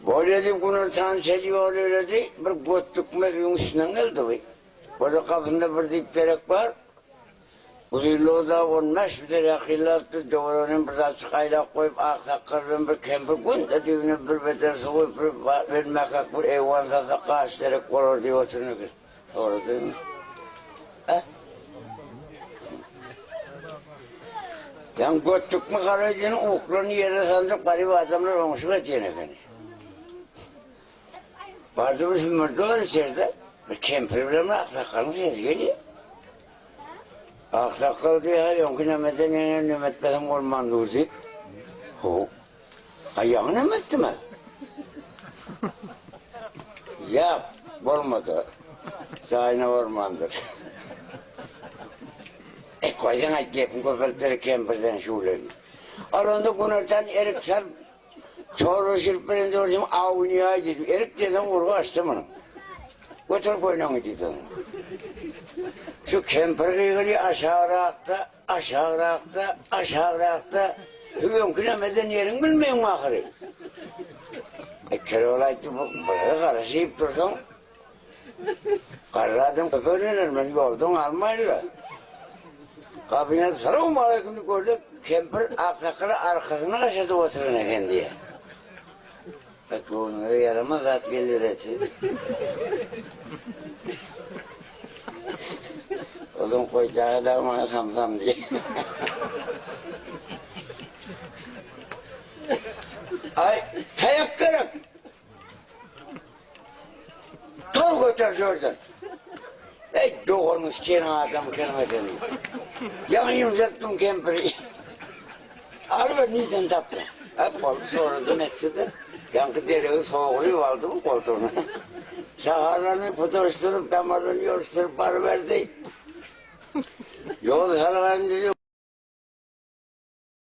Bolýa diýip günortan çenli ýol ýöredi, bir götdükmez öýüň üstünden geldi bu. Bolýa gapysynda bir düýp derek bar. Uzynlygy dagy on bäş metre ýakynlapdy, töwereginem bir zatjyk aýlap goýup, ak sakgal bilen bir kempir günde düýbüne bir bedre suw guýup, bir belmäkäk bir eýwan salsak gaç derek bolar diýip oturan eken. Soradymy? Hä? Ýaňy götdükmi garaý diýen uklaryny ýere sandyp garyp adamlar oňşuk edýän ekeni. Bardy bir hümmürdi bar içerde. Bir kempir bilen bir aksakgalyň sesi gelýär. Aksakgal diýýär, öňki nemeden ýene neme etmeseň bolman dur diýip. Ho. A ýaňy neme etdimi? Ýak, bolmady. Jaýyna barmandyr. E, goýsaň aýt gepiň köpeltleri kempirden şuwlady. Al onda günortan erik salyp, çorba bişirip beren dördüm awunýaý diýdim. Erik diýseň urgy açdy munuň. Göter köýnegiňi diýdi oňa. Şu kempir gygyrýar aşagrakda, aşagrakda, aşagrakda. Şu öňki nämeden ýeriň bilmeýäňmi ahyry? E, Kerol aýtdy, bu biraz garaşyp dursaň, Garry adam köp öýlener, men ýoldan almaýyn-la. Gapyny açyp, Salowmaleýkim diýip görse, kempir aksakaly arkasyna gaşadyp oturan eken diýýär. Bak, göwnüňize ýaramaz zat gelir eti. Ozuň goýjaga dagy maňa samsam diýýär. Aý, taýak gerek! Tol göter şu ýerden. Eý, doganyň sikeniň adamy ekeniň sen. Ýaňy ýumşatdyň kempiri. Alyber nirden tapdyň? Hep bolup soradym etdi-de, ýaňky deregi sogrup aldy bu goltugyna. Şaharlaryny putaşdyryp, damarlaryny ýoruşdyryp baryberdi. Ýol salgan diýdi.